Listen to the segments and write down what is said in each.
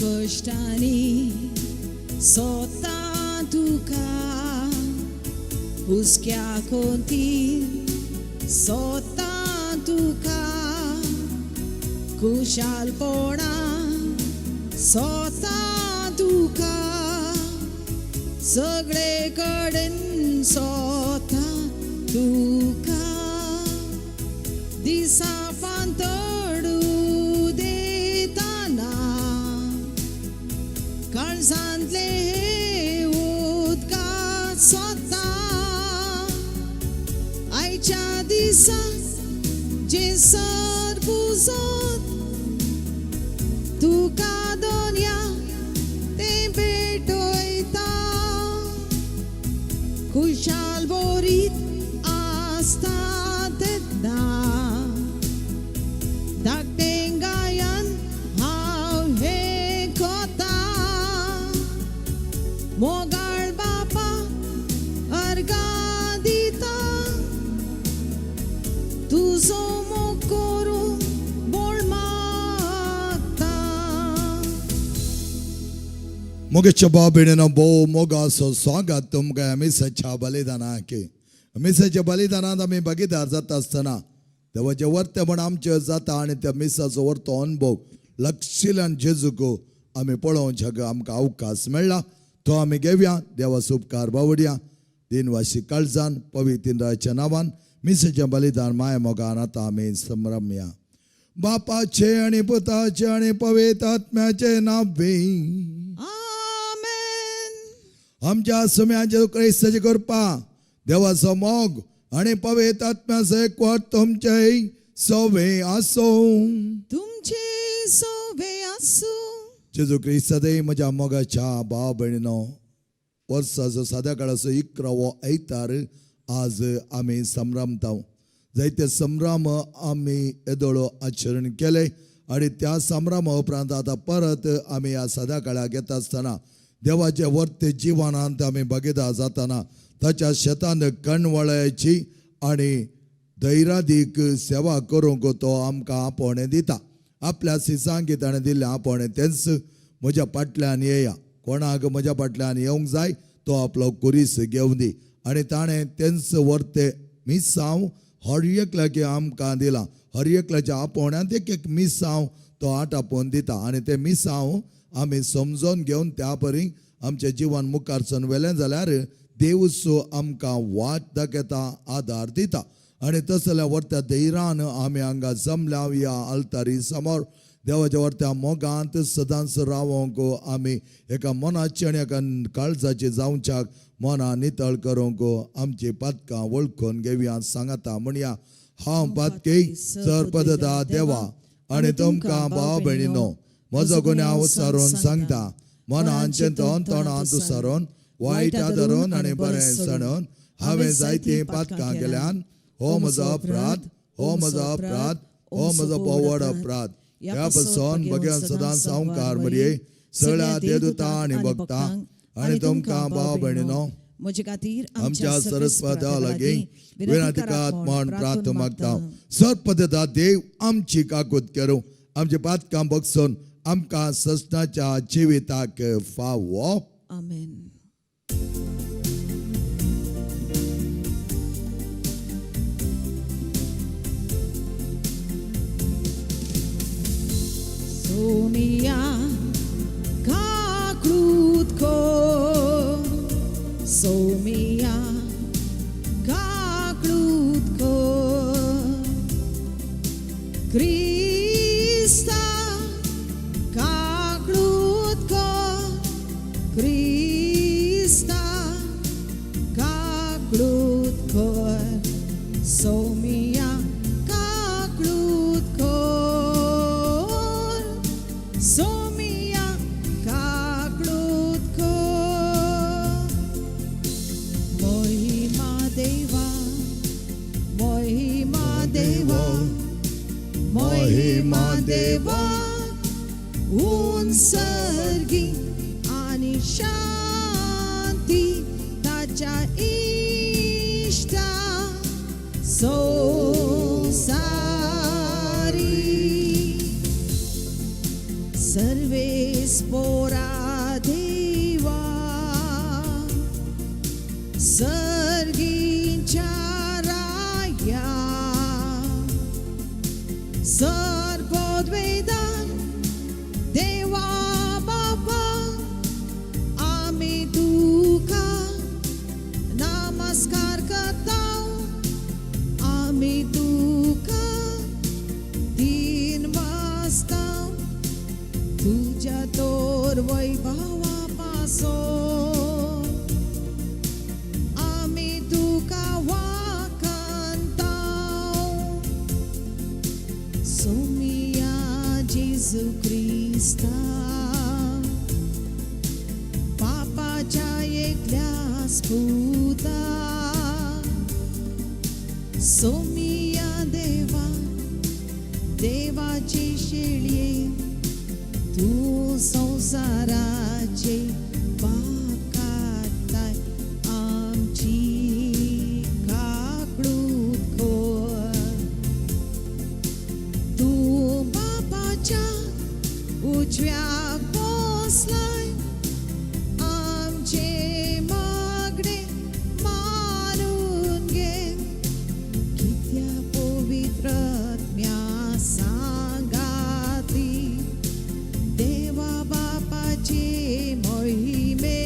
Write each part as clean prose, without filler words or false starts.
कश्टांनी सोता तुका हुस्क्या कोंतीर सोता तुका खुशालपणा सोता तुका सगळे कडेन सोता तुका दिसा फांतोडू देताना काळजांतले उदकात सोता आयच्या दिसा जेसर पुजत तुका दोनया ते भेटयता खुशाल बोरीत आसता तेन्ना धाकटें गायन हांव हें कोता मोगाळ बापा अर्गां दिता तुजो मोग करूं बोळ मागता. मोगेच्या बाबेणेनं भोव मोगाचो स्वागत तुमकां मिसाच्या बलिदानाक. मिसाच्या बलिदानांत आमी भागीदार जाता आसतना देवाचें वर्तेपण आमचें जाता आनी त्या मिसाचो वर्तो अनुभव लक्षिल्यान जेजूक आमी पळोवच्याक आमकां अवकाश मेळ्ळा तो आमी घेवया. देवाचो उपकार बावडया दिनवाशी काळजान पवित्र नांवान मिसाचें बलिदान माया मोगान आतां आमी संभ्रमया. बापाचे आनी पुताचे आनी पवित्र आत्म्याचे नांवे. आमेन. आमच्या सुम्याचे क्रिस्ताची कृपा देवाचो मोग आनी पवित्र आत्म्याचो एकवट तुमचे सवे आसूं. तुमचे सोवे आसूं. जेजू क्रिस्तादे म्हज्या मोगाच्या भाव भयणीनो, वर्साचो साद्या काळाचो 11वो आयतार आज आमी संभ्रमता. जायते संभ्रम आमी येदोळो आचरण केले आनी त्या संभ्रमा उपरांत आतां परत आमी ह्या साद्या काळाक येता आसतना देवाचे वर्ते जिवनांत आमी भागीदार जातना ताच्या शेतान कणवळ्याची आनी धैरादीक सेवा करूंक तो आमकां आपोवणें दिता. आपल्या सिसांकी ताणें दिल्लें आपोवणें तेंच, म्हज्या फाटल्यान येया. कोणाक म्हज्या फाटल्यान येवंक जाय तो आपलो कुरीस घेवन दी. आनी ताणें तेंच वर्ते मिसांव हर एकल्याक आमकां दिलां. हर एकल्याच्या आपोवण्यांत एक एक मिसांव तो आटापोवन दिता आनी तें मिसांव आमी समजोन घेवन त्या परी आमचें जिवन मुखार सरून व्हेलें जाल्यार देवूच आमकां वाट दाखयता, आदार दिता. आनी तसल्या वर्त्या धैरान आमी हांगा जमल्या ह्या आल्तारी समोर देवाच्या वर्त्या मोगांत सदांच रावोंक आमी एका मनाची आनी एका काळजाची जावच्याक मनां नितळ करूंक आमची पातकां वळखून घेवया. सांगाता म्हणया, हांव पातकी सरपदता देवा आनी तुमकां भाव भयणीनो म्हजो गुन्यांव सारून सांगता. मनान चिंतून तोंडांत सारून वायट आदरून आनी बरें सणून हांवें जायतीं पातकां केल्यान. हो म्हजो अपराध, हो म्हजो अपराध, हो म्हजो पोवड अपराध. ह्या पासून भगवान सदां सावकार मरये सगळ्या देवदूतां आनी भक्तांक आनी तुमकां भाव भयणीनो म्हजे खातीर आमच्या सरस्वता लागीं विनंती म्हण प्रार्थ मागता. सरपदता देव आमची काकूत करूं, आमचे पातकां बगसून आमकां ससनाच्या जिविताक फावो. आमेन. सोमिया काकळूत कर, सोमिया काकळूत कर, क्रिस्ता काकळूत कर, क्रिस्ता काकळूत कर, सोमिया काकळूत कर, सोमिया काकळूत कर. महिमा देवा, महिमा देवा, महिमा देवा उंचसर्गी आनी शांती ताच्या इश्टा संवसारी. सर्वेस्पोर आमी तुका दिन वाजता तुज्या तोर वैभवा पासो आमी तुका वाखाणता सोमिया जेजू क्रिस्ता पापाच्या एकल्या स्पुता सोमिया देवा देवाची शेळये तूं संवसाराचे पाप काडटाय आमची काकळूत कर तूं बापाच्या उजव्याक बसलाय आमचे मागणे मानून घे कित्या पवित्र आत्म्या सांगाती देवा बापाचे मोहिमे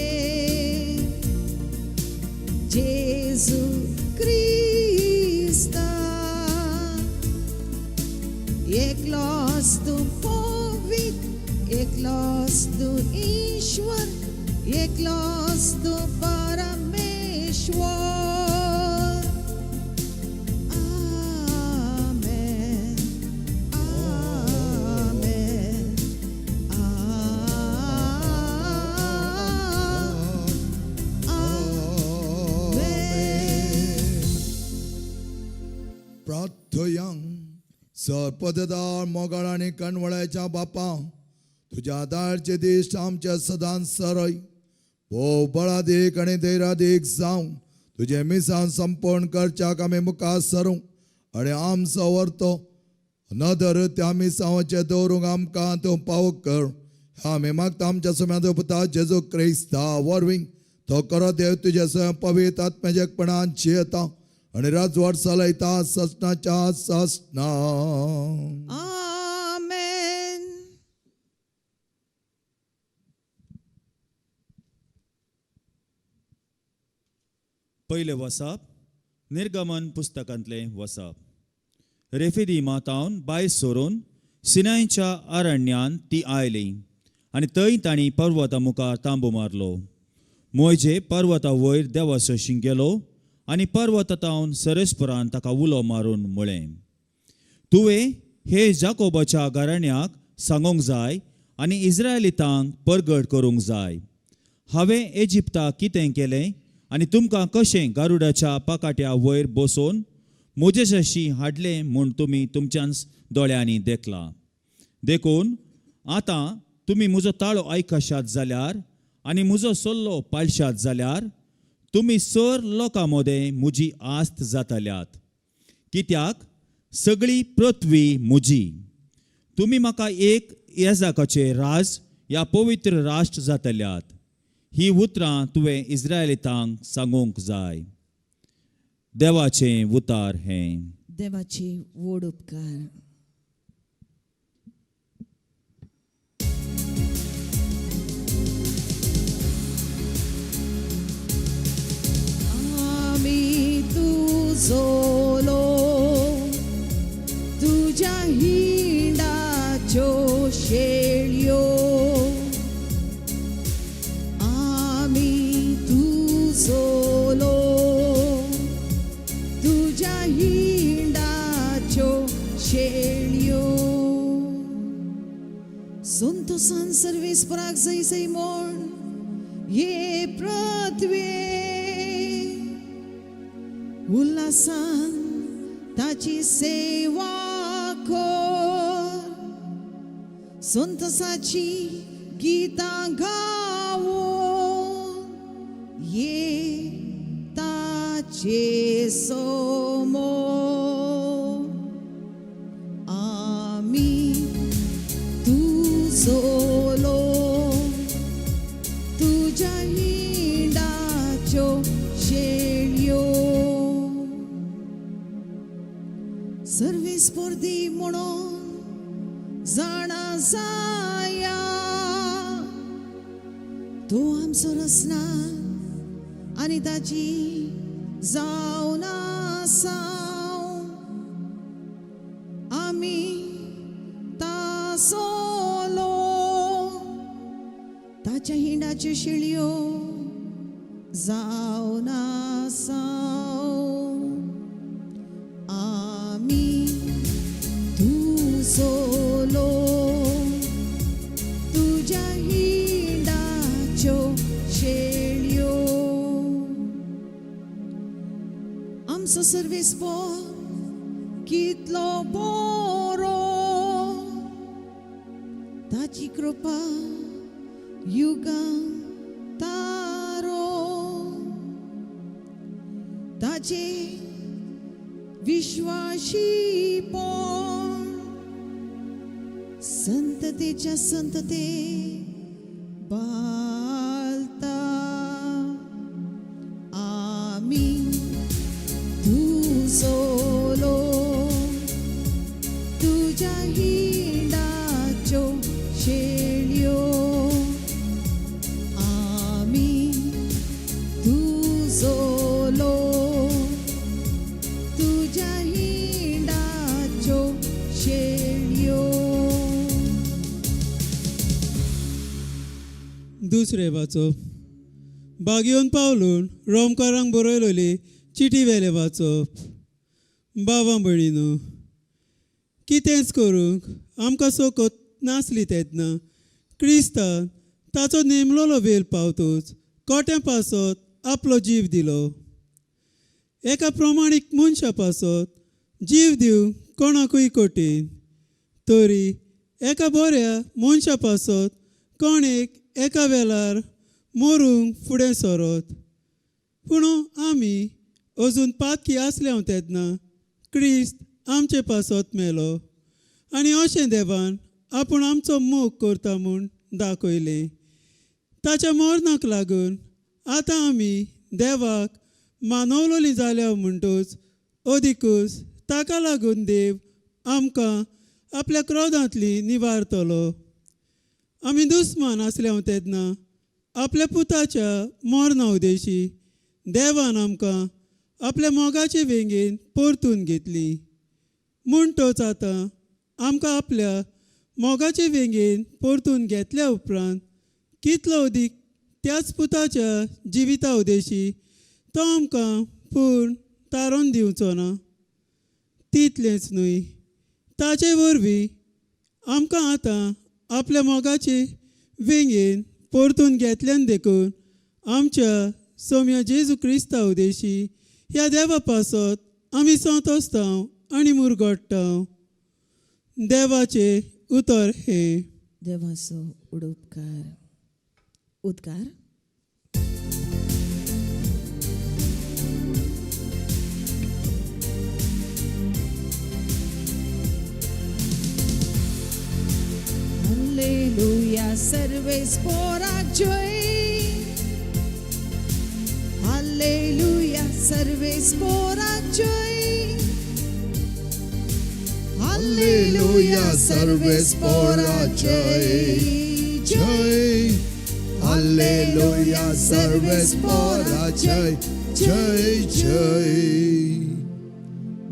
जेजू क्रिस्ता एकलोच तूं पवित्र एकलोच तूं ईश्वर एकलोच तूं परमेश्वर. आमेन, आमेन, आमेन. प्रार्थयांग सरपददार मोगाळ आनी कणवळ्याच्या बापा तुज्या दारचे दिश्ट आमच्या सदांच सरय भोव बळादीक आनी धैरादीक जावं तुजें मिसान संपूर्ण करच्याक आमी मुखार सरूं आनी आमचो वर्तो नदर त्या मिसांवाचेर दवरूंक आमकां तूं पावक कर. आमी मागता आमच्या सुम्या पुता जेजू क्रिस्ता वरवीं. तो करो देव तुज्या स्वयं पवित्र आत्म्याजेपणान जियेता आनी राजवाड चलयता ससनाच्या ससना. आमेन. पयलें वसाप निर्गमन पुस्तकांतलें वसाप. रेफिदीमा तावन भायर सरून सिनायच्या अरण्यांत ती आयली आनी थंय तांणी पर्वता मुखार तांबो मारलो. मोयजे पर्वता वयर देवासशीं गेलो आनी पर्वता तावन सरस्परान ताका उलो मारून म्हळें, तुवें हे जाकोबाच्या घराण्याक सांगूंक जाय आनी इस्रायलितांक परगट करूंक जाय, हांवें इजिप्ताक कितें केलें आनी तुमकां कशें गारुडाच्या पाकाट्या वयर बसोवन म्हजेशी हाडलें म्हूण तुमी तुमच्याच दोळ्यांनी देखलां. देखून आतां तुमी म्हजो ताळो आयकशात जाल्यार आनी म्हजो सल्लो पाळशात जाल्यार तुमी सर लोकां मदें म्हजी आस्त जातल्यात, कित्याक सगळी पृथ्वी म्हजी. तुमी म्हाका एक येजाकाचें राज ह्या पवित्र राष्ट्र जातल्यात. ही उतरां तुवें इस्रायलितांक सांगूंक जाय. देवाचें उतार हें. देवाची व्हड उपकार. आमी तुजो लोक, तुज्या हिंडाच्यो शेळयो. आमी तुजो लोक, तुज्या हिंडाच्यो शेळयो. संतोसान सर्वेस्पराक जय जय म्हण हे पृथ्वे, उल्हासान ताची सेवा कर, संतोसाची गितां गावून ये ताचे समोर. आमी तुजो लोक, तुज्या हिंडाच्यो शेळयो. सर्वेस्पर म्हणून जाणा जाया, तो आमचो रचना आनी ताची जावन आसा. हिंडाच्यो शेळयो जावन आसाव. आमी तुजो तुज्या हिंडाच्यो शेळयो. आमचो सर्वेस कितलो बरो, ताची कृपा युगां तारो. ताचे विश्वाशीपण संततेच्या संतते बालता. आमी तुजो तुज्या हिंडाच्यो शेळयो. आमी तुजो तुज्या हिंडाच्यो शेळयो. दुसरें वाचप. बागयोन पावलून रोमकारांक बरयलोली चिटी वेलें वाचप. बाबा भयणीनो, कितेंच करूंक आमकां सोकत नासली तेन्ना क्रिस्तान ताचो नेमलोलो वेल पावतूच कोट्यां पासत आपलो जीव दिलो. एका प्रमाणीक मनशा पासत जीव दिवंक कोणाकूय कठीण, तरी एका बऱ्या मनशा पासत कोण एक एका वेळार मरूंक फुडें सरत. पूण आमी अजून पातकी आसले तेन्ना क्रिस्त आमचे पासत मेलो आनी अशें देवान आपूण आमचो मोग करता म्हूण दाखयलें. ताच्या मरणाक लागून आतां आमी देवाक मानवलोली जाल्या म्हणटूच अदिकूच ताका लागून देव आमकां आपल्या क्रोधांतली निवारतलो. आमी दुस्मान आसले तेन्ना आपल्या पुताच्या मरणा उदेशी देवान आमकां आपल्या मोगाचे वेंगेन परतून घेतली. म्हणटोच आतां आमकां आपल्या मोगाचे वेंगेन परतून घेतल्या उपरांत कितलो अदीक त्याच पुताच्या जिविता उदेशी तो आमकां पूर्ण तारोन दिवचो ना. तितलेंच न्हय, ताचे वरवीं आमकां आतां आपल्या मोगाचे वेंगेन परतून घेतल्यान देखून आमच्या सोम्या जेजू क्रिस्ता उदेशी ह्या देवा पासत आमी संतोसताव आनी मुरगडटाव. देवाचें उतर हें. देवाचो उडोपकार उद्गार. Hallelujah, सर्वेस पोराक जय. हालेलुया, सर्वेस पोराक जय. हालेलुया, सर्वेस पोराक जय जय. हालेलुया, सर्वेस पोरा जय जय जय.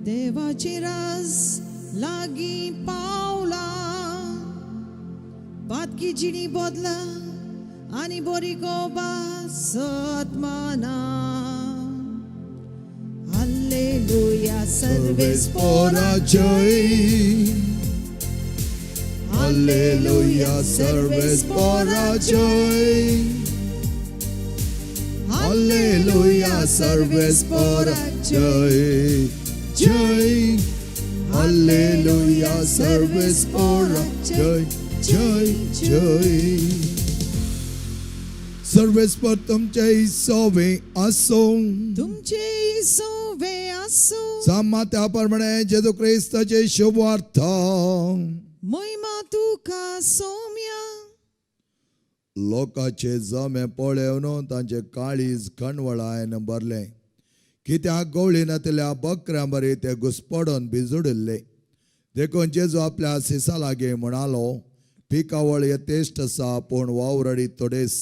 देवाची रास लागीं पावला, पातकी जिणी बदला आनी बरी गोबा सतमाना. हालेलुया, सर्वेस सर्वेस पोरा जय. हालेलुया, सर्वेस पोरा जय. हालेलुया, सर्वेस पोरा जय जय. हालेलुया, सर्वेस पोरा जय जय जय. सर्वेस पर तुमचे सोवे आसो. तुमचे सोवे आसो. सामात्या प्रमाणे जेजू क्रिस्ताचे शुभ वार्ता. महिमा तुका सोम्या. लोकांचे जमे पळेवन तांचे काळीज खणवळायन भरलें, कित्याक गवळी नातिल्ल्या बकऱ्यां बरी ते घुसपडून भिजुडिल्ले. देखून जेजू आपल्या सिसा लागीं म्हणालो, पिकावळ यथेश्ट आसा पूण वावरडी थोडेच.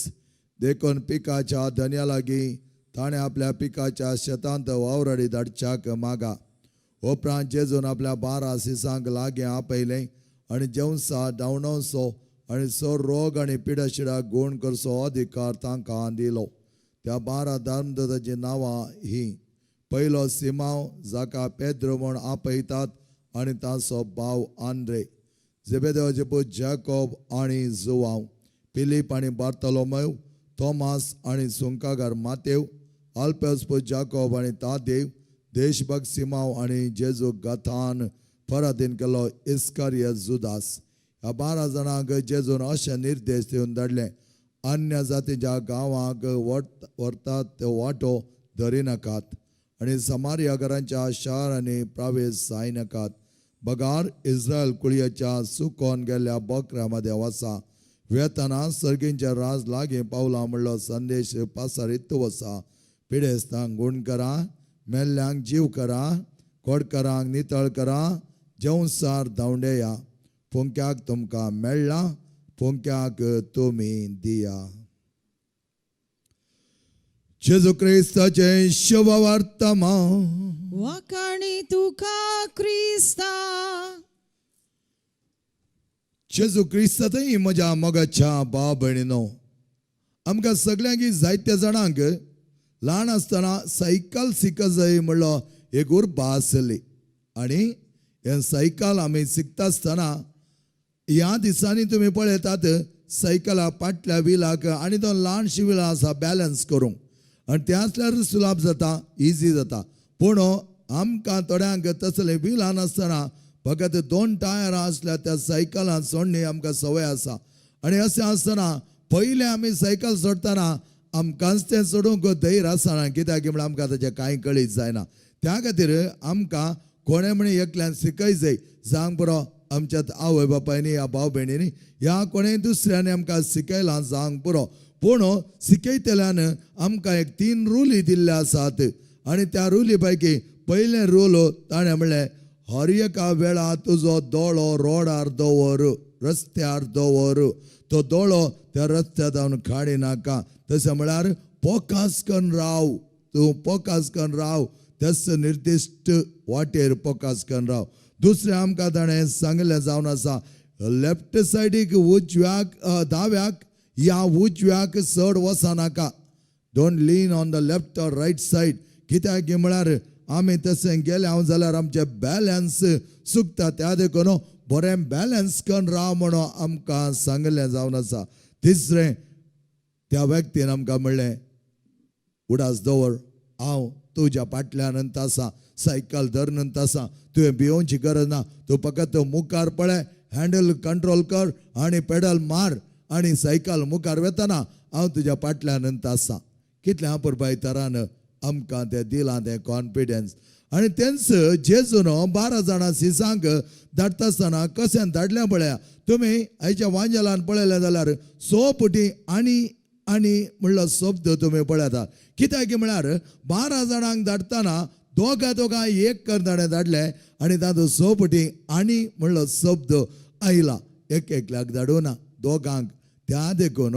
देखून पिकाच्या धन्या लागीं ताणें आपल्या पिकाच्या शेतांत वावरडी धाडच्याक मागा. उपरांत जेजून आपल्या 12 सिसांक लागीं आपयलें आनी जेवसा धांवणोसो आनी सर रोग आनी पिडाशिडाक गूण करचो अधिकार तांकां दिलो. त्या 12 धर्मदूतांचीं नांवां हीं. पयलो सिमांव, जाका पेद्रो म्हूण आपयतात, आनी ताचो भाव आंद्रे, जेबेदेवाचे पूत जॅकॉब आनी जुवांव, फिलीप आनी बार्तलोमेव, थॉमास आनी सुंकागार मातेव, आल्पेस पूत जाकोब आनी तादेव, देशभक्त सिमांव आनी जेजू गाथान पराधीन केलो इस्कारियत जुदास. ह्या 12 जाणांक जेजून अशे निर्देश दिवन धाडले, अन्य जातीच्या गांवांक व्हरतात त्यो वाटो धरिनाकात आनी समारिया घरांच्या शारांनी प्रवेश जायनाकात. बगार इस्रायल कुळयेच्या सुकोन गेल्ल्या बकऱ्यां मदें वसा. वेतना सर्गींच्या राज लागीं पावला म्हणलो संदेश पासारीत वसा. पिडेस्तांक गूण करा, मेल्ल्यांक जीव करा, खोडकरांक नितळ करा, जेवसार धांवडेया. फुंक्याक तुमकां मेळ्ळां, फुंक्याक तुमी दिया. जेजू क्रिस्ताचें शुभ वर्तमान. वाखाणी तुका क्रिस्ता. जेजू क्रिस्तातय म्हज्या मोगाच्या भाव भयणीनो, आमकां सगल्यांक जायत्या जाणांक ल्हान आसतना सायकल शिकत जाय म्हणलो एक उर्बा आसली. आनी हें सायकल आमी शिकता आसतना ह्या दिसांनी तुमी पळयतात सायकला फाटल्या विलाक आनी तो ल्हानशी विलां आसा बॅलन्स करूंक, आनी तें आसल्यार सुलाभ जाता, इजी जाता. पूण आमकां थोड्यांक तसले विलां नासतना फकत 2 टायरां आसल्यार त्या सायकलान सोडणी आमकां संवय आसा. आनी अशें आसतना पयलें आमी सायकल सोडटना आमकांच तें सोडूंक धैर्य आसना, कित्याक म्हळ्यार आमकां ताचें कांय कळीत जायना. त्या खातीर आमकां कोणें म्हण एकल्यान शिकय जाय, जावंक पुरो आमच्या आवय बापायनी ह्या भाव भयणींनी ह्या कोणें दुसऱ्यांनी आमकां शिकयलां जावंक पुरो. पूण शिकयतल्यान आमकां एक 3 रुली दिल्ले आसात. आनी त्या रुली पैकी पयलें रूल ताणें म्हणलें, हर एका वेळा तुजो दोळो रोडार दवर, रस्त्यार दवर, तो दोळो त्या रस्त्यार जावन काडी नाका. तशें म्हळ्यार पोकास करून राव, तूं पोकास करून राव, त्याच निर्दिश्ट वाटेर पोकास करून राव. दुसरें आमकां ताणें सांगलें जावन आसा, लेफ्ट सायडीक उजव्याक दाव्याक ह्या उजव्याक चड वचनाका. Don't lean on the left or right side. कित्याक म्हळ्यार आमी तशें गेले हांव जाल्यार आमचें बॅलन्स चुकता. त्या देखून बरें बॅलन्स करून राव म्हणून आमकां सांगलें जावन आसा. तिसरें त्या व्यक्तीन आमकां म्हणलें, उडास दवर, हांव तुज्या फाटल्यान आसा, सायकल धरून आसा, तुवें भियोवची गरज ना, तूं फकत मुखार पळय, हँडल कंट्रोल कर आनी पेडल मार आनी सायकल मुखार वेतना हांव तुज्या फाटल्यान आसा. कितल्या अपुरबाय तरान आमकां तें दिलां तें कॉन्फिडन्स. आनी तेंच जेजून 12 जाणां सिसांक धाडटा आसतना कशें धाडलें पळया. तुमी आयच्या वांजेलान पळयलें जाल्यार 100 पुटी आनी आनी म्हणलो शब्द तुमी पळयता. कित्याक म्हळ्यार 12 जाणांक धाडटना दोगां दोगां एक कर ताणें धाडलें आनी तातूंत 100 पुटी आनी म्हणलो शब्द आयला. एक एकल्याक धाडूना, दोगांक. त्या देखून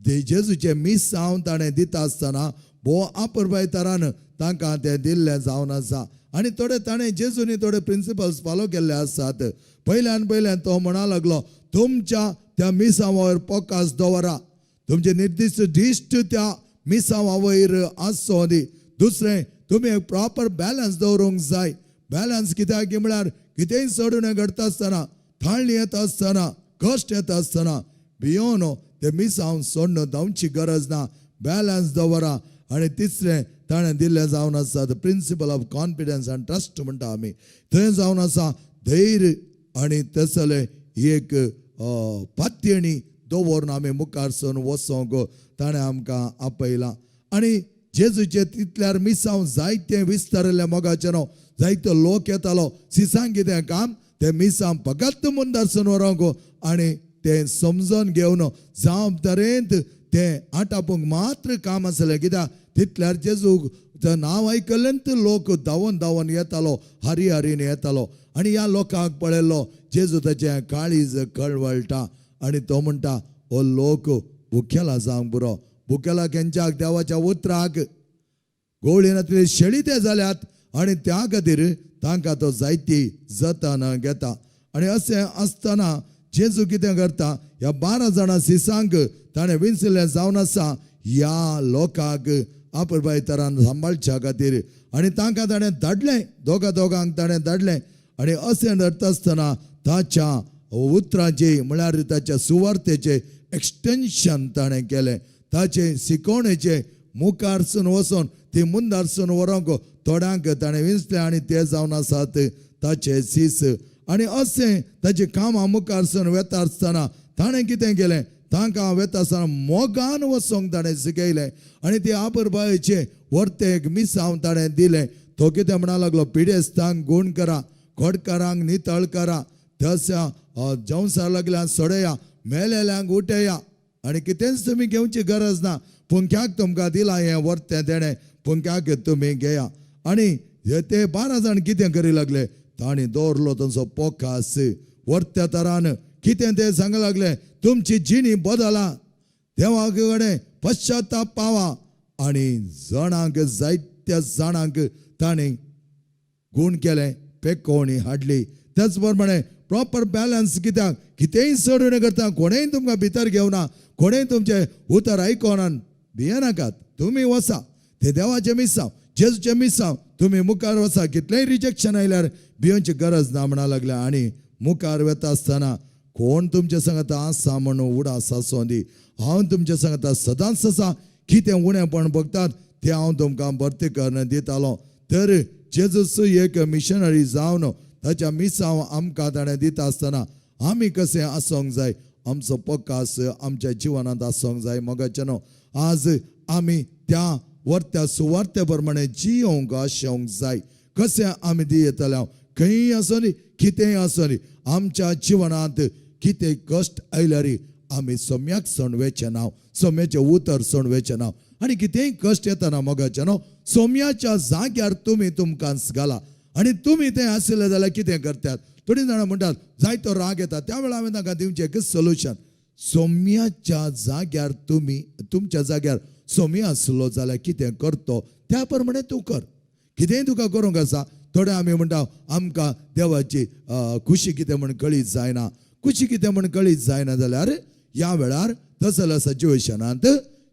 जेजूचें मिसांव ताणें दिता आसतना भोव अपुरबाय तरान तांकां तें दिल्लें जावन आसा. आनी थोडे ताणें जेजूनी थोडे प्रिंसिपल्स फॉलो केल्ले आसात. पयल्यान पयल्यान तो म्हणा लागलो, तुमच्या त्या मिसांवार पोकास दवरा, तुमचे निर्दिश्ट दिश्ट त्या मिसांवा वयर आसचो दी. दुसरें, तुमी एक प्रॉपर बॅलन्स दवरूंक जाय. बॅलन्स कित्याक म्हळ्यार कितेंय चडून घडटा आसतना, थाळणी येता आसतना, कश्ट येता आसतना भियोन ते मिसांव सोडून धांवची गरज ना, बॅलन्स दवरा. आनी तिसरें ताणें दिल्लें जावन आसा the principle of confidence and trust म्हणटा आमी, थंय जावन आसा धैर्य आनी तसलें एक पातयणी दवरून आमी मुखार सरून वचोंक ताणें आमकां आपयलां. आनी जेजूचे तितल्यार मिसांव जायतें विस्तारिल्लें मोगाचें न्हू, जायतो लोक येतालो. सिसांक कितें काम, तें मिसांव फकत मुंदार सून व्हरोंक आनी तें समजून घेवन जबाबदारेंत तें आटापूंक मात्र काम आसलें. कित्याक तितल्यार जेजूक नांव आयकल्लें लोक धांवन धांवन येतालो, हरी हरीन येतालो. आनी ह्या लोकांक पळयल्लो जेजू ताचें काळीज कळवळटा आनी तो म्हणटा, हो लोक भुकेला जावंक पुरो, भुकेला केंच्याक देवाच्या उतराक गोवळी नातले शेळी ते जाल्यात आनी त्या खातीर तांकां तो जायती जतन घेता. आनी अशें आसतना जेजू कितें करता, ह्या 12 जाणां सिसांक ताणें विंचलें जावन आसा ह्या लोकांक आपरबाय तरान सांबाळच्या खातीर. आनी तांकां ताणें धाडलें, दोगा दोगांक ताणें धाडलें. आनी अशें धरता आसतना ताच्या उतरांचे म्हळ्यार ताच्या सुवार्तेचें एक्सटेंशन ताणें केलें. ताचे शिकवणेचें मुखारसून वचून ती मुंदारसून व्हरूंक थोड्यांक ताणें विंचलें आनी ते जावन आसात ताचे सीस. आनी अशें ताचें कामां मुखारसून वेता आसतना ताणें कितें केलें, तांकां वेता आसतना मोगान वचोंक ताणें शिकयलें आनी ते आपरबायेचें वर्तें एक मिसांव ताणें दिलें. तो कितें म्हणा लागलो, पिडेस्तांक गूण करा, खोडकारांक नितळ करा, तशा जंवसार लागल्यान सोडया, मेलेल्यांक उठया आनी कितेंच तुमी घेवची गरज ना, पुंक्याक तुमकां दिलां हें वर्तें देणें, पुंक्याक तुमी घेया. आनी ते 12 जाण कितें करी लागले, तांणी दवरलो तांचो पोकास वर्त्या तरान. कितें ते सांग लागले, तुमची जिणी बदला, देवा कडेन पश्चाताप पावा. आनी जाणांक जायत्या जाणांक तांणी गूण केलें, पेकोवणी हाडली. त्याच प्रमाणे प्रॉपर बॅलन्स कित्याक कितेंय चड उणें करता, कोणेय तुमकां भितर घेवना, कोणेय तुमचें उतर आयकोना, भियेनाकात, तुमी वसा ते देवाचें मिसांव, जेजूचें मिसांव, तुमी मुखार वसा. कितलेंय रिजेक्शन आयल्यार भियोवची गरज ना म्हणा लागल्या. आनी मुखार वता आसतना कोण तुमच्या सांगता आसा म्हणून उडास आसूं दी, हांव तुमच्या सांगता सदांच आसा. कितें उणेपण बघतात तें हांव तुमकां भरती करून दितालो. तर जेजूस एक मिशनरी जावन ताच्या मिसांव आमकां ताणें दिता आसतना आमी कशें आसूंक जाय, आमचो पकास आमच्या जिवनांत आसूंक जाय. मोगाचें न्हू, आज आमी त्या वर्त्या सुवार्त्या प्रमाणे जियोंक आशेवंक जाय. कशें आमी दियतले, खंय आसूं न्ही, कितेंय आसूं न्ही, आमच्या जिवनांत कितें कश्ट आयल्यार आमी सोम्याक सणवेचें नांव, सोम्याचें उतर सणवेचें नांव. आनी कितेंय कश्ट येतना मोगाचें न्हू, सोम्याच्या जाग्यार तुमी तुमकां घाला आनी तुमी तें आशिल्लें जाल्यार कितें करतात. थोडीं जाणां म्हणटात जायतो राग येता, त्या वेळार हांवें तांकां दिवचें एक सोल्युशन. सोम्याच्या जाग्यार तुमी तुमच्या जाग्यार सोम्या आसलो जाल्यार कितें करतो त्या प्रमाणे तूं कर. कितेंय तुका करूंक आसा. थोडे आमी म्हणटा आमकां देवाची खुशी कितें म्हण कळीत जायना, खुशी कितें म्हण कळीत जायना जाल्यार ह्या वेळार तसल्या सिच्युएशनांत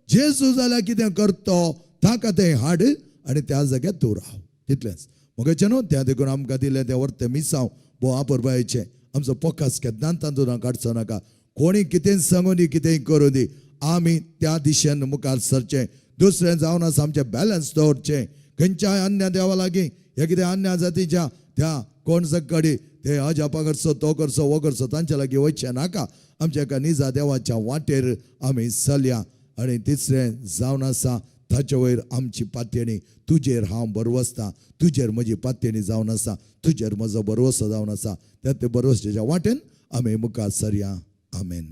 जेजू जाल्यार कितें करतो ताका तें हाड आनी त्या जाग्यार तूं राव, तितलेंच. मगेचें न्हू, त्या देखून आमकां दिलें तें वर्तें मिसांव भोव आपरबायेचें. आमचो पोकास केन्नाच तातूंत काडचो नाका. कोणी कितेंय सांगूं दी, कितेंय करूं दी, आमी त्या दिशेन मुखार सरचें. दुसरें जावन आसा आमचें बॅलन्स दवरचें. खंयच्याय अन्य देवा लागीं हे कितें अन्य जातीच्या त्या कोण सकडी ते अजापा करचो, तो करचो, हो करचो, तांच्या लागीं वचचें नाका. आमच्या एका निजा देवाच्या वाटेर आमी चलया. आनी तिसरें जावन आसा ताचे वयर आमची पातयेणी, तुजेर हांव भरवसता, तुजेर म्हजी पातयेणी जावन आसा, तुजेर म्हजो भरवसो जावन आसा. त्या ते भरवसाच्या वाटेन आमी मुखार सरया. आमेन.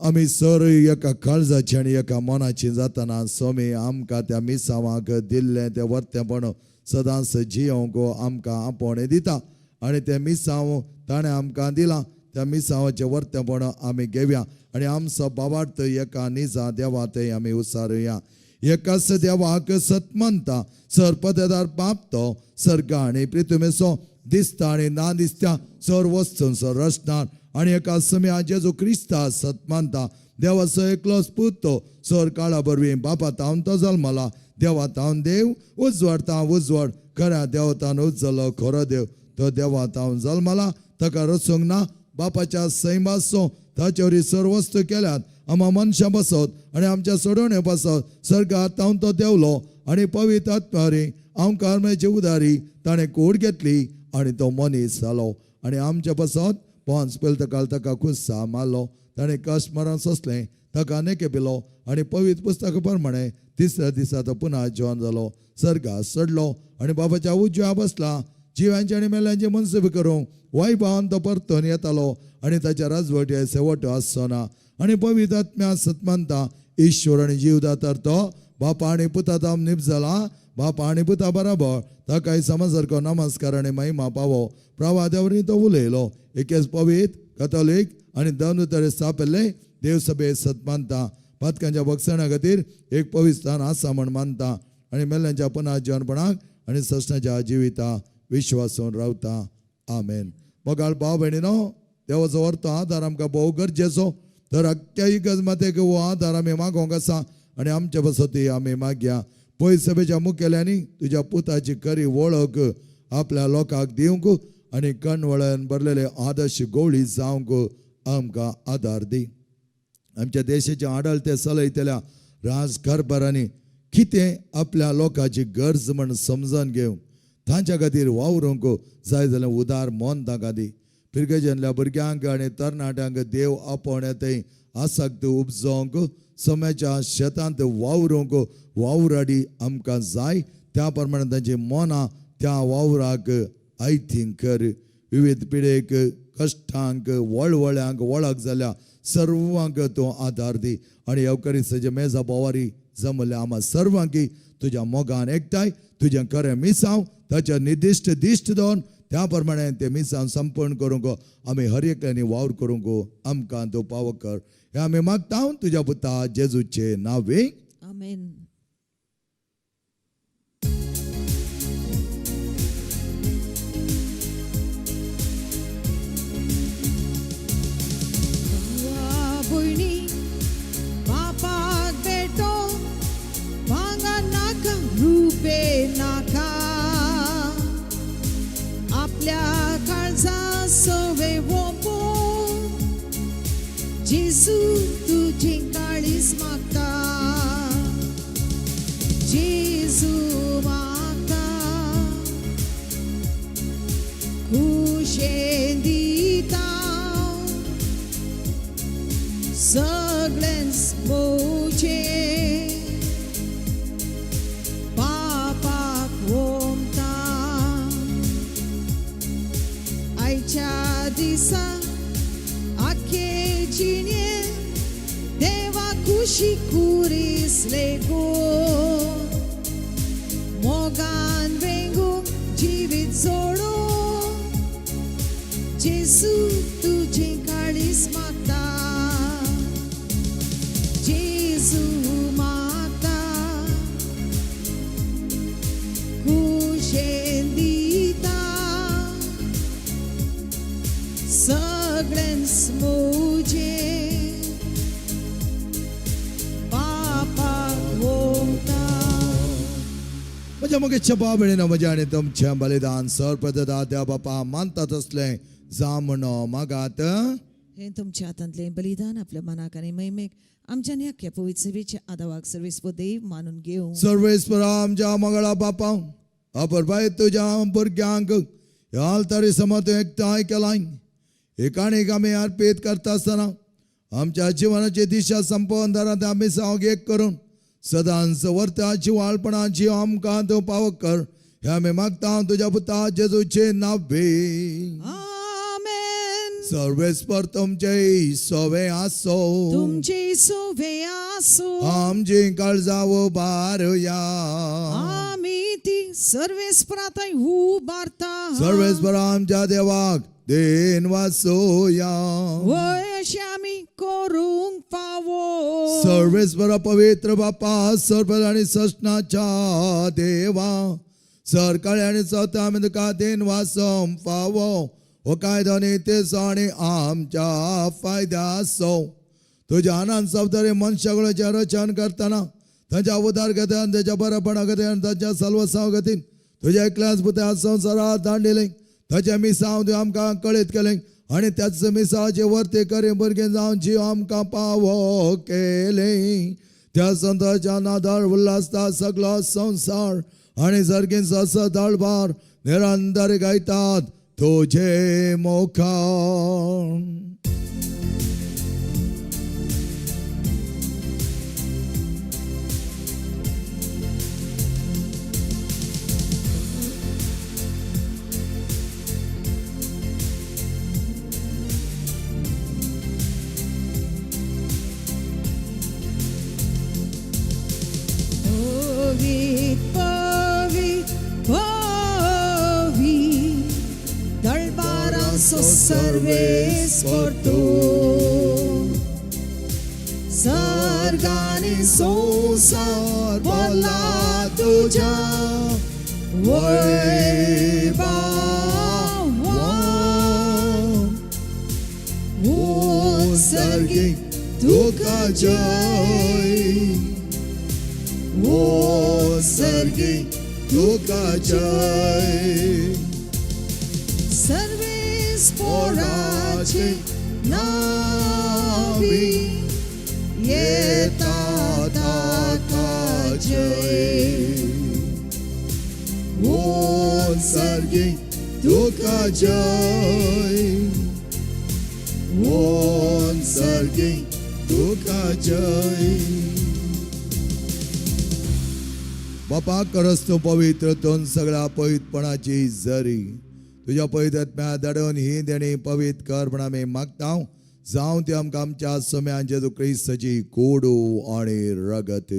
आमी सर एका काळजाची आनी एका मनाची जातना स्वामी आमकां त्या मिसांवाक दिल्लें तें वर्तेपण सदांच जियोंक आमकां आपोवणें दिता. आनी तें मिसांव ताणें आमकां दिलां, त्या मिसांवाचें वर्तेपण आमी घेवया आनी आमचो बाबार्थ एका निजा देवा ते आमी उसारुया. एकाच देवाक सत मानता, सर पदेदार बाप तो सर्ग आनी पृथ्वीचो दिसता आनी ना दिसता सर वस्तूंचो रचणार. आनी एका सम्या जेजू क्रिस्ता सत मानता, देवाचो एकलोच पूत तो सर काळा बरवीं बापा तावन तो जल्मला, देवा तावन देव, उजवाड तावन उजवाड, खऱ्या देवतान उजलो खरो देव, तो देवा तावन जल्मला, ताका रचूंक ना, बापाच्या सैमाचो ताचे वरी सर वस्तू केल्यात, आमा मनशां बसत आनी आमच्या सोडवणे बसत सर्गात तावन तो देवलो आनी पवित्र आत्मारी आमकां मेळचे उदारी ताणें कूड घेतली आनी तो मनीस जालो आनी आमच्या बसत पोंच पयले ताका ताका खुस्सा मारलो, ताणें कश्ट मरण सोंसलें, ताका नेके पिलो आनी पवित्र पुस्तका प्रमाणे तिसऱ्या दिसा तो पुन्हा जिवन जालो, सर्गात चडलो आनी बाबाच्या उजव्या बसला, जिवांचे आनी मेल्यांचे मनसुबे करूंक वैभवान तो परतून येतालो आनी ताच्या राजवटी शेवट आसचो ना. आनी पवित्र आत्म्या सतमानता ईश्वर आनी जीवदातार तो बापा आनी पुता ताम निप जाला, बापा आनी पुता बराबर ताकाय समजसारको नमस्कार आनी महिमा पावो. प्रवाद्यावरी तो उलयलो. एकेच पवित्र कथोलीक आनी दोन स्थापिल्ले देवसभे सत मानता, पातकांच्या बक्षणा खातीर एक पवित्र स्थान आसा म्हण मानता आनी मेल्ल्यांच्या पुनः जिवनपणाक आनी ससनाच्या जिविता विश्वासून रावता. आमेन. मोगाळ भाव भयणीनो, देवाचो अर्थ आदार आमकां भोव गरजेचो. तर अख्ख्या इगर्ज मातेक हो आदार आमी मागोंक आसा आनी आमच्या बसती आमी मागया. पय सभेच्या मुखेल्यांनी तुज्या पुताची खरी वळख आपल्या लोकांक दिवंक आनी कणवळ्यान भरलेले आदर्श गोळी जावंक आमकां आदार दी. आमच्या देशाचे आडळते चलयतल्या राजकारभारांनी कितें आपल्या लोकांची गरज म्हण समजून घेवंक तांच्या खातीर वावरूंक जाय जाल्यार उदार मन तांकां दी. फिरगेजांतल्या भुरग्यांक आनी तरणाट्यांक देव आपोवण्या थंय आसक्त उपजोवंक सम्याच्या शेतांत वावरूंक वावराडी आमकां जाय. त्या प्रमाणे तांची मनां त्या वावराक आयथींग कर. विविध पिडेक कश्टांक वळवळ्यांक वळख जाल्या सर्वांक तूं आदार दी आनी येवकरीसाच्या मेजा बोवारी जमल्या आमा सर्वांकी तुज्या मोगान एकठांय तुजें खरें मिसांव ताच्या निर्दिश्ट दिश्ट दवरून त्या प्रमाणे ते मिसांव संपन्न करूंक आमी हर एकल्यांनी वावर करूंक आमकां तूं पावो कर. हें आमी मागता तुज्या पुता जेजूचे नांवे. आमेन. भयणी बापाक बेटो भांगा नाका रुपे नाका आपल्या काळजा सवे वोपो जेजू तुजी काळीज मागता जेजू मागता खुशेन दिता सगळ्यांच मोजे पापाक वोमता आयच्या दिसा आखे जिणे देवा खुशी कुरीस लेगो मोगान वेंगूंक जिवीत जोडो जेजू तुजें काळीज मागता जेजू मागता खुशेन दिता सगळ्यांच मोजे पापाक वोमता. म्हज्या मोगेच्या बाब भयणीनो, म्हज्या आनी तुमचें बलिदान सर्वप्रदा देव बापा मानतात असलें जावं मागात. हें तुमच्या हातांतलें बलिदान आपल्या मनाक आनी महिमेक आमच्या ह्या पवित्र सेवेच्या आदावाक सर्वेस्पर देव मानून घेवं. सर्वेस्परा आमच्या मंगळा बापा अपुरबाय तुज्या भुरग्यांक ह्या आल्तारी समज एकठांय केलाय. एकाणीक आमी अर्पीत करता आसतना आमच्या जिवनाची दिशा संपोवन दारांत आमी सावक एक करून सदांच वर्ता जिवाळपणाची आमकां तूं पावक कर. हे आमी मागता तुज्या पुता जेजूचे नावे. आमेन. सर्वेस्पर तुमचे सोवे आसो. तुमचे सोवे आसो. आमची काळजां उबारुया. आमी ती सर्वेस्परांत उबारता. सर्वेस्पर आमच्या देवाक देन वासोया. वय अशें आमी करूंक फावो. सर्वेस्पर पवित्र बापा सर्व आनी ससनाच्या देवा सरकाळी आनी चवथ्या आमी तुका देन वासोवंक फावो. हो कायदो न्ही तेचो आनी आमच्या फायद्याचो. तुज्या आनंद जबाबदारी मनशाकुळाचें रचन करतना तांच्या उदार खातीर आनी ताच्या बरेपणा खातीर आनी तांच्या सलवसांव खातीर तुज्या एकल्याच पुत्या संवसारात दांडिलें. ताचें मिसांव तुवें आमकां कळीत केलें आनी त्याच मिसाचे वर्ते करी भुरगें जावन जीव आमकां पावो केलें. त्या संताच्या नादार उल्हासता सगलो संवसार आनी सर्गींचो सदाळबार निरंतर गायतात तुझे मोखान. पवित पवित पवित दळबारांचो सर्वेस्पर तूं सर्गानी संवसार भरला तुज्या वैभवान. तुका जय ओ सर्गी तुका जय सर्वेस पोराचे नावी येता ताका जय ओ सर्गी तुका जय ओ सर्गी तुका जय बापा करस तूं पवित्र तूं सगळ्या पवित्रपणाची जरी तुज्या पवित्र आत्म्या धाडून ही देणी पवित्र कर म्हण आमी मागता जावं ती आमकां आमच्या सम्यान जेजू क्रिस्ताची कोडू आनी रगत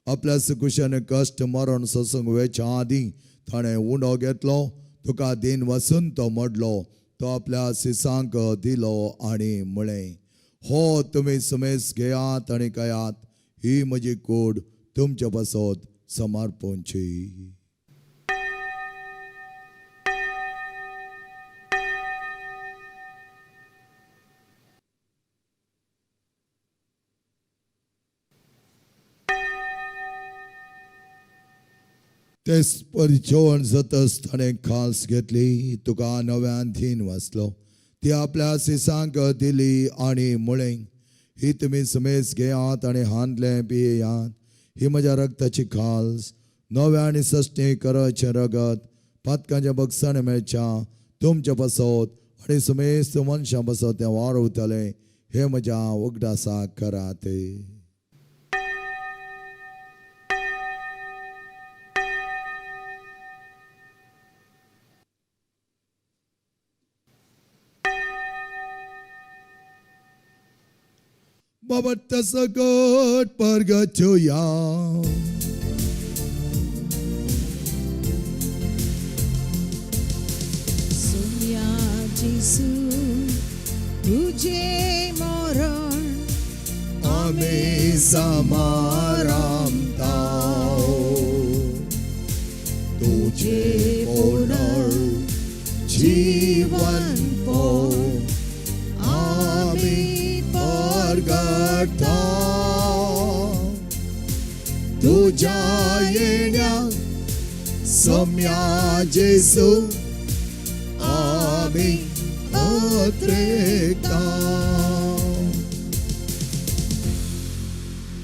आपल्या सुकुशान कश्ट मरण सोसूंक वेच्या आदीं ताणें उंडो घेतलो तुका दिन वसून तो मोडलो तो आपल्या सिसांक दिलो आनी म्हळें हो तुमी समेस घेयात आनी कयात ही म्हजी कोड तुमचे पासत समर्पणची. तेच परी जेवण जातच ताणें खास घेतली तुका नव्यान धीन वाचलो ती आपल्या सिसांक दिली आनी म्हळें ही तुमी समेस घेयात आनी हांदलें पियेयात ही म्हज्या रक्ताची खास नव्या आनी सश्टी कराचें रगत पातकांच्या बगसाण मेळच्या तुमच्या पासत आनी समेस्त मनशां पासत तें वाडवतलें हें म्हज्या उगडासाक करात. बाबा तसगट परगटया सोम्या जेसू तुझे मरण आमी समारामता तुझे पुनर जीवन पो आमी परगटा तुझ्या येण्या सम्या जेसू आमी अत्रेकता.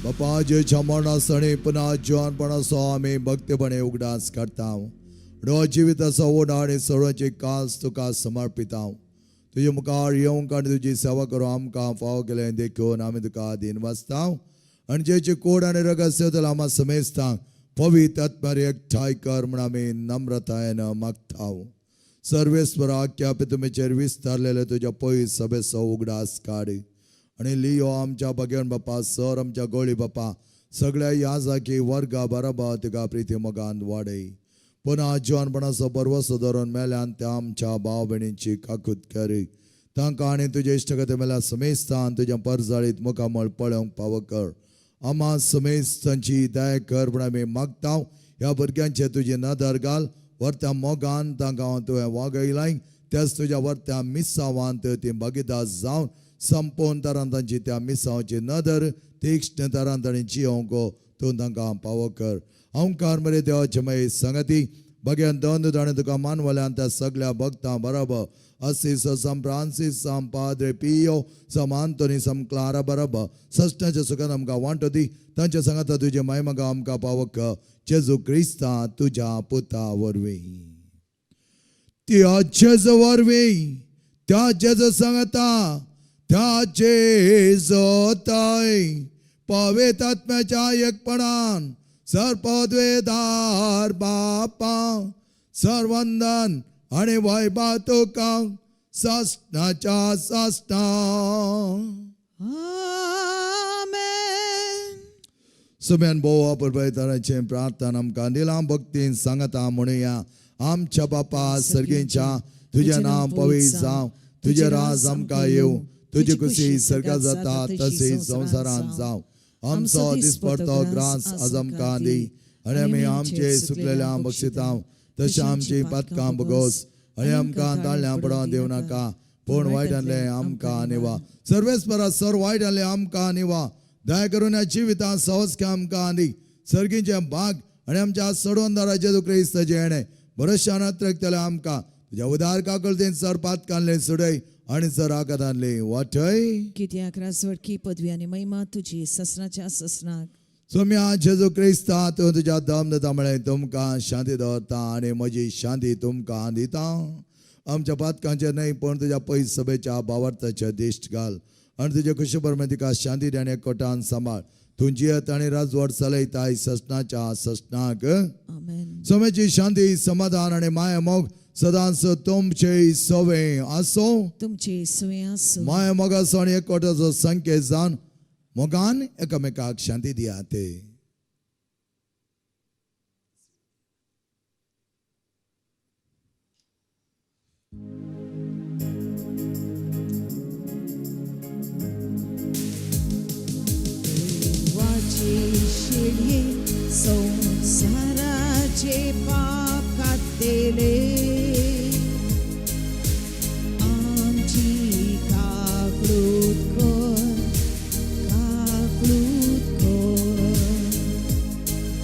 बापा जेच्या मरणासणे पुन्हा जिवनपणाचो आमी भक्तीपणे उगडास करता रो जिविताचो ओड आनी सर्वांची कास तुका समर्पिता. तुजे मुखार येवंक आनी तुजी सेवा करूं आमकां फावो केलें देखून आमी तुका दीन वाचता आनी जेची कोड आनी रगत सेवतलो आमा समेस्तांक पवित्र आत्म्यार एकठांय कर म्हूण आमी नम्रतायेन मागता. सर्वेस्वर आख्या तुमीचेर विस्तारलेले तुज्या पयस सभेचो उगडास काड आनी लियो आमच्या भगेवन बापा सर आमच्या गोळी बापा सगळ्या ह्या जागी वर्गा बराबर तुका प्रिती मोगान वाडय. पुन्हा जिवनपणाचो बरवसो धरून मेल्यान त्या आमच्या भाव भयणींची काकूत कर तांकां आनी तुजे इश्टगते मेल्या समेस्तान तुज्या परजाळीत मुखामळ पळोवंक पावो कर. आमा समेस्तांची दया कर म्हूण आमी मागता. ह्या भुरग्यांचे तुजी नदर घाल व्हरत्या मोगान तांकां तुवें वागयलाय त्याच तुज्या व्हरत्या मिसावांत ती भागीदार जावन संपोवन तरान तांची त्या मिसांवची नदर तीक्ष्ण तरान तांणी जियोंक तूं तांकां पावो कर. अंकार मरे देवाचे मागीर संगती भग्यान दोन ताणें तुका मानवल्यान त्या सगळ्या भक्तां बरोबर असीस सम फ्रांसीस सम पाद्रे पियो सम आंतोनी सम क्लारा बरोबर सश्टाच्या सुखान आमकां वांटो दी तांच्या सांगाता तुजे मायमगा आमकां पावो कर जेजू क्रिस्ता तुज्या पुता वरवीं. त्या जेजू वरवीं त्या जेजू सांगता त्या जेजोताय पवित्र आत्म्याच्या एकपणान सर्पद्वेदार बापा सर्वंदन आनी वैभव तुका सासणाच्या सासणा. आमेन. सुम्यान भोव परबयताराचें प्रार्थना आमकां दिलां भक्तीन सांगता म्हणुया. आमच्या बापा सर्गेंच्या तुजें नांव पवित्र जावं तुजें राज आमकां येवं तुजी खुशी सर्गात जाता तशी संवसारांत जावं. आमचो दिसपडतो ग्रास आज आमकां दी आनी आमी आमचे सुकलेल्या बक्षिता तशें आमची पातकां बगोस आनी आमकां ताळल्यां पडोवंक दिवं नाका पूण वायटांतलें आमकां निवा. सर्वेस्परा सर वायटांतलें आमकां निवा. दया करून ह्या जिवितांत सहज आमकां दी सर्गीचें भाग आनी आमच्या सडवंदारा जेजू क्रिस्ताचें येणें बरोशान अत्रकतलें आमकां तुज्या उदार काकळतेन सर पातकांतलें सुडय आनी सर आकातांतलें वाटय. कित्याक राजवटकी पदवी आनी महिमा तुजी ससनाच्या ससनाक. सोम्या जेजू क्रिस्ता, तूं तुज्या दम दिता म्हळें तुमकां शांती दवरता आनी म्हजी शांती तुमकां दिता. आमच्या पातकांचेर न्हय पूण तुज्या पयस सभेच्या भावार्थाचे दिश्ट घाल आनी तुजे खुशी तिका शांती दी आनी एकवटान सांबाळ. तूं जियत आनी राजवट चलयताय ससनाच्या ससनाक. आमेन. सोम्याची शांती, समाधान आनी माया मोग सदांच तुमचे सवे आसो. तुमची सुवे आसूं. माया मोगाचो आनी एकवटाचो संकेत जावन मोगान एकामेकाक शांती दियात. देवाची शेळये संसाराचे पाप काडतेले, आमची काकळूत कर, काकळूत कर.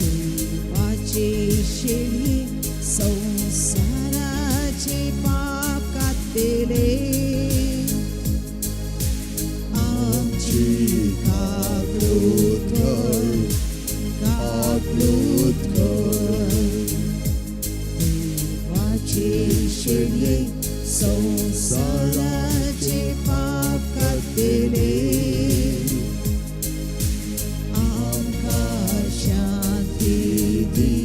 देवाचे शेळये संसाराचे पाप काडतेले, आमची काकळूत कर, काकळूत कर. देवाचे शेळये संसाराचे पाप काडतेले, आमकां शांती दी,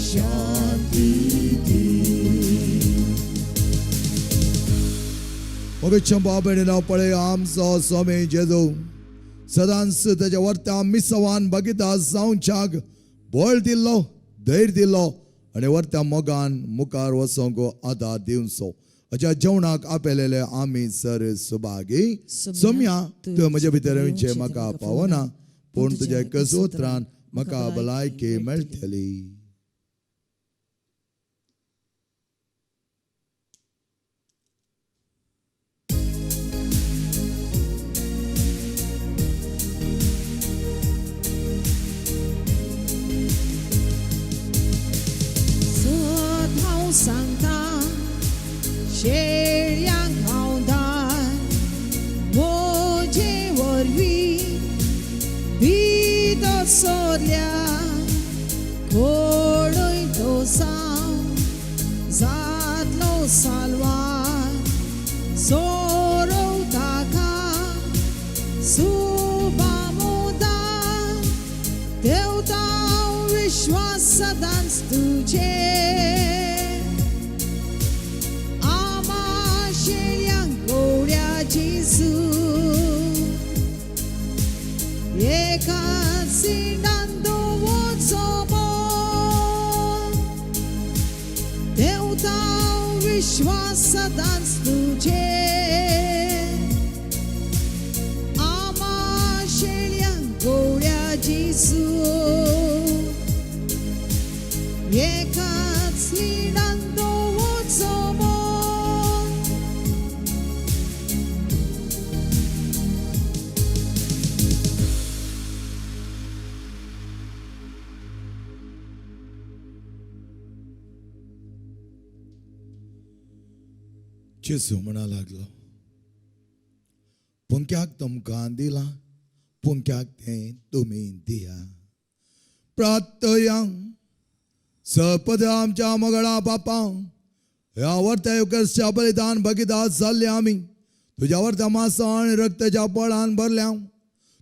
शांती दी. मोगेच्या बाबेणीनो पळय आमचो स्वामी जेजू सदांच तेच्या वर्त्या मिसवान बगिता जावच्याक बळ दिल्लो, धैर्य दिल्लो आनी वर्त्या मोगान मुखार वचोंक आदार दिवचो. अशा जेवणाक आपयलेले आमी सर सुभागी. सोम्या, तुवें म्हज्या भितर येवचें म्हाका पावना, पूण तुज्या एकच उतरान म्हाका भलायकी मेळटली. सत हांव सांगता, शेळयांक हांव दार, म्हजे वरवीं भितर सरल्या कोणूय तो जावं जातलो साल्वार. सोरोव ताका सुबामुदार, देवता विश्वास सदांच तुजे. आमा शेळयांक गोड्या जेजू, एकाच सिंडान दवरचो मोग. देवता विश्वास सदांच तुजे. आमा शेळयांक गोड्या जेजू, एकाच लिडान दवरचो मोग. जेजू म्हणा लागलो, पंख्याक तुमकां दिलां, पंख्याक तें तुमी दिया. प्रार्थया. सपद आमच्या मगळा बापा, ह्या वर्त्या युकर्सच्या बलिदान भगिता जाल्ले आमी तुज्या वर्त्या मासा आनी रक्ताच्या बळान भरल्या.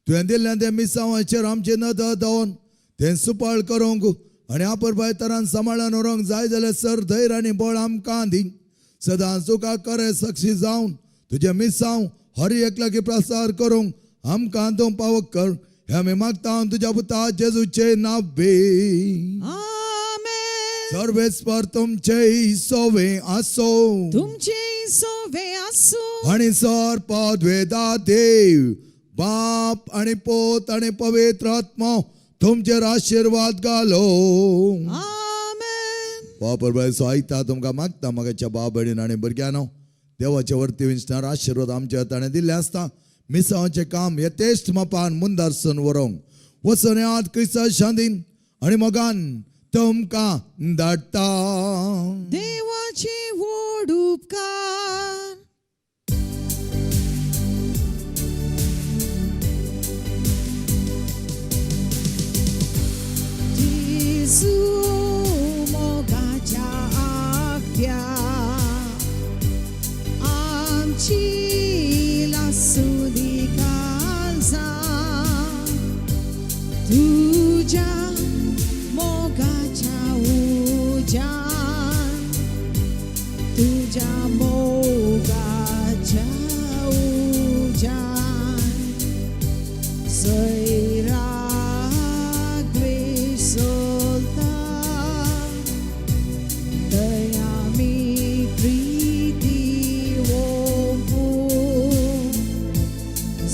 तुवें दिल्लें तें मिसांवाचेर आमची नदर दवरून तें सुपाळ करूंक आनी आपरबाय तरान सांबाळून व्हरूंक जाय जाल्यार सर धैर्य आनी बळ आमकां दी. सदांच तुका खरें साक्षी जावन तुजें मिसांव हर एकल्याक प्रसार करूंक आमकां तूं पावक कर. हें आमी मागता तुज्या पुता जेजूचे नांवे. आमेन. सर्वेस्पर तुमचे सोवे आसो. तुमचे सोवे आसूं. आनी सर पदवेदा देव बाप आनी पोत आनी पवित्र आत्मो तुमचेर आशिर्वाद घालो. आमेन. वापर बाय सो आयता तुमकां मागता म्हाका बाब भयणीन आनी भुरग्यांनो, देवाचे वरती विंचणार आशिर्वाद आमच्या ताणें दिल्ले आसता. मिसांवाचें काम यथेश्ट मापान मुंदारसून व्हरूंक वचून याद क्रिस्ता शांतीन आनी मोगान तुमकां धाडटा. देवाचे व्हड उपकार. जेजू मोगाच्या आख्या आमची लासुली काळजां तुज्या मोगाच्या उज्यान तुज्या मोगाच्या उज्यान सैराग द्वेश सोलता दयामी प्रीती ओंपू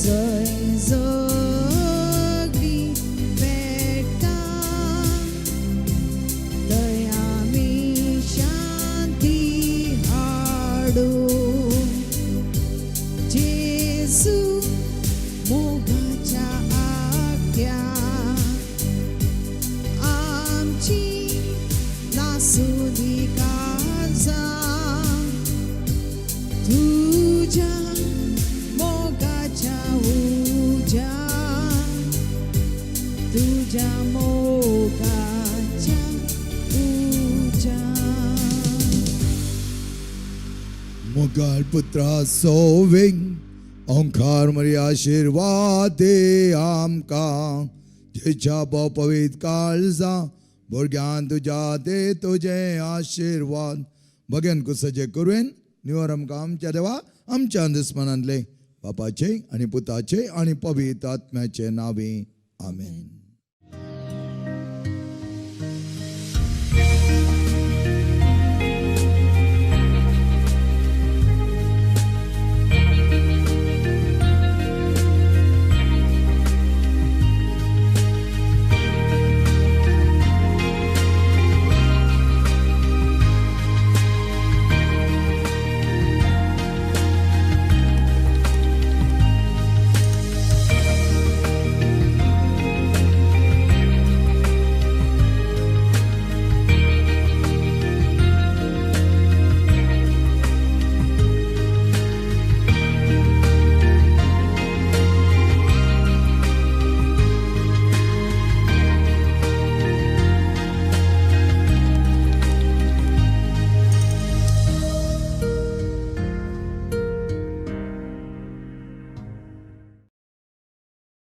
जय जगली पेट्टा दयामी शांती हाडू. जेजू मोगाच्या आख्या आमची लासुली काळजां तुज्या मोगाच्या उज्यान तुज्या मोगाच्या उज्यान. मोगाळ पुत्रा सोविंग ओंकार मरी आशिर्वाद दे आमकां जेच्या पवीत काळजां भुरग्यान तुज्या दे तुजें आशिर्वाद भगेन कुसचे करुन निवर आमकां आमच्या देवा आमच्या दुस्मनांतले बापाचे आनी पुताचे आनी पवित्र आत्म्याचे नावे आमेन.